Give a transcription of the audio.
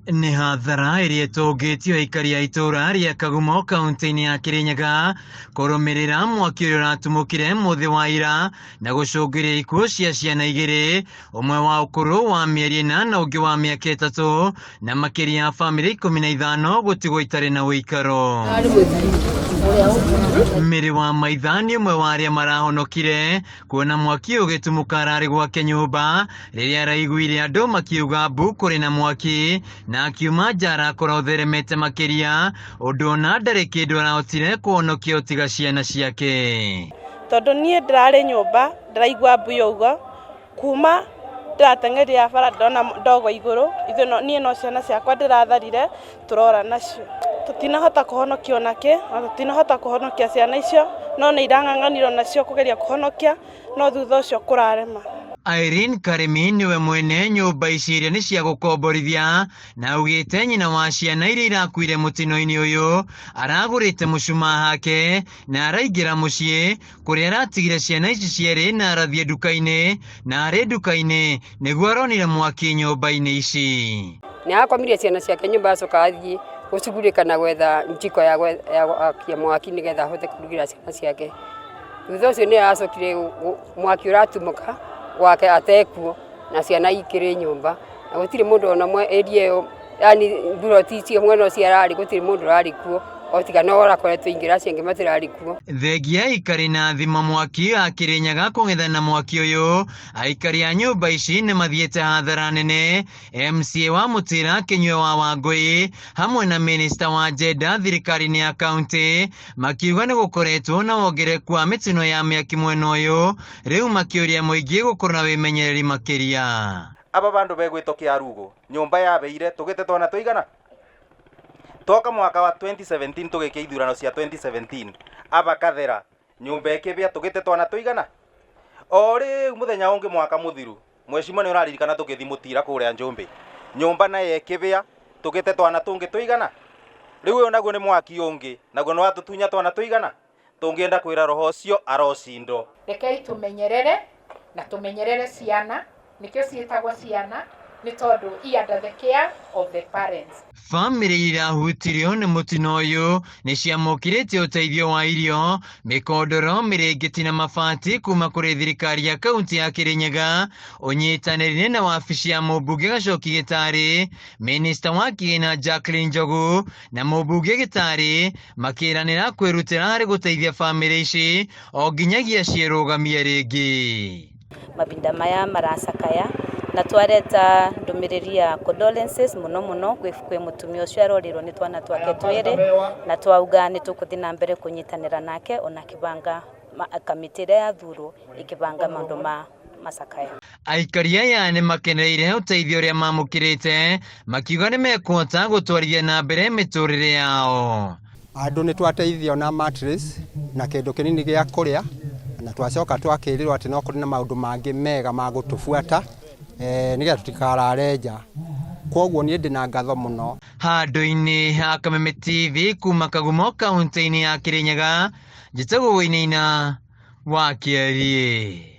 Nĩ hathara ĩrĩa ĩtũngĩtio aikari a itũũra rĩa Kagumo kaunti-inĩ ya Kirinyaga kũrũmĩrĩra mwaki ũrĩa ũratumũkire mũthĩ wa ira na gũcũngĩrĩria ikuũ cia ciana igĩrĩ, ũmwe wa ũkũrũ wa mĩeri ĩna na ũngĩ wa mĩaka 3, na makĩria ya bamĩrĩ 15 gũtigwo itarĩ na ũikaro. Mĩrĩ wa Maitha nĩ ũmwe wa arĩa marahonokire kuona mwaki ũgĩtumũka ararĩ gwake nyũmba rĩrĩa araiguire andũ makiuga mbu kũrĩ na mwaki na akiuma nja arakora ũtheremete makĩria ũndũ ona ndarĩ kĩndũ arahotire kũhonokia ũtiga ciana ciake. Tondũ niĩ ndĩrarĩ nyũmba ndĩraigua mbu yaugwo kuma ndĩrateng'eria bara ndona ndogo igũrũ ithuĩ no niĩ no ciana ciakwa ndĩratharire tũrora nacio. Tũtinahota kũhonokia onakĩ na tũtinahota kũhonokia ciana icio no nĩ irang'ang'anirwo nacio kũgeria kũhonokia no thutha ũcio kũrarema. Irene Karimi niwe mwene nyũmba ici iria nĩ cia gũkomborithia na augĩte nyina wa ciana iria irakuire mũtino-inĩ ũyũ aragũrĩte mũcumaa hake na araingĩra mũciĩ kũrĩa aratigire ciana ici cierĩ na arathiĩ nduka-inĩ na arĩ nduka-inĩ nĩguo aronire mwaki nyũmba-inĩ ici. Nĩ akomire ciana ciake nyũmba acoka athiĩ gũcugurĩka na gwetha njiko ya gwakia mwaki nĩgetha ahote kũrugĩra ciana ciake. Thutha ũcio nĩ acokire mwaki ũratumũka gwake atekuo na ciana ikĩrĩ nyũmba na gũtirĩ mũndũ ona ũmwe area ĩyo yani mburoti icio mwena ũcio ararĩ gũtirĩ mũndũ ũrarĩ kuo o tiga no ũrakoretwo aingĩra acio angĩ matirarĩ kuo. Thengia aikari na thima mwaki a Kirinyaga kũng'ethana na mwaki ũyũ, aikari a nyũmba ici nĩ mathiĩte hathara nene. MCA wa Mũtĩra Kĩnyue wa Wangũi hamwe na minista wa Njenda thirikari-inĩ ya kaunti makiuga nĩ gũkoretwo na wongerereku wa mĩtino ya mĩaki mwena ũyũ, rĩu makĩũria mũingĩ gũkorwo na wĩmenyereri makĩria. Aba bandu begwitwo Kiarugo nyumba yabeire tugite twana tuigana toka mwaka wa 2017 tugikia ithurano cia 2017 aba kathera nyumba ikibia tugite twana tuigana o riu muthenya ungi mwaka muthiru mweshimwa ni uraririkana tugithi mutira kuria Njumbi nyumba naye ikibia tugite twana tungi tuigana riu uyu naguo ni mwaki ungi naguo ni watutunya twana tuigana tungienda kwira roho ucio arocindo. Rekei tumenyerere na tumenyerere ciana nikio ciĩtagwo ciana nĩ tondũ i under the care of the parents. Bamĩrĩ irahutirio nĩ mũtino ũyũ nĩ ciamũkĩrĩte ũteithio wa irio, mĩkondoro, mĩrĩngĩti na mabati kuma kũrĩ thirikari ya kaunti ya Kirinyaga, ũnyitanĩri na wabici ya mũmbunge Gachoki Gĩtarĩ, minista wa kĩgĩna Jacqueline Njogu na mũmbunge Gĩtarĩ makĩranĩra kwĩrutĩra harĩ gũteithia bamĩrĩ ici o nginyagia ciĩrũgamie rĩngĩ. Mabinda maya maracakaya na twareta ndũmĩrĩri ya condolences mũno mũno kwĩ mũtumia ũcio arorirwo nĩ twana twake twĩrĩ na twauga nĩ tũkũthiĩ na mbere kũnyitanĩra nake ona kĩbanga kamĩtĩ ĩrĩa yathurwo ĩkĩbanga maũndũ ma macakaya. Aikari aya nĩ makenereire ũteithio ũrĩa mamũkĩrĩte makiuga nĩ mekũhota gũtwarithia na mbere mĩtũrĩre yao. Andũ nĩ twateithio na mattress na kĩndũ kĩnini gĩa kũrĩa na twacoka twakĩrĩrwo atĩ no kũrĩ na maũndũ mangĩ mega ma gũtũbuata nĩgetha tũtikarare nja. Kwoguo niĩ ndĩna ngatho mũno. Handũ-inĩ ha Kameme TV kuma Kagumo kaunti-inĩ ya Kirinyaga, njĩtagwo Wainaina wa Kĩariĩ.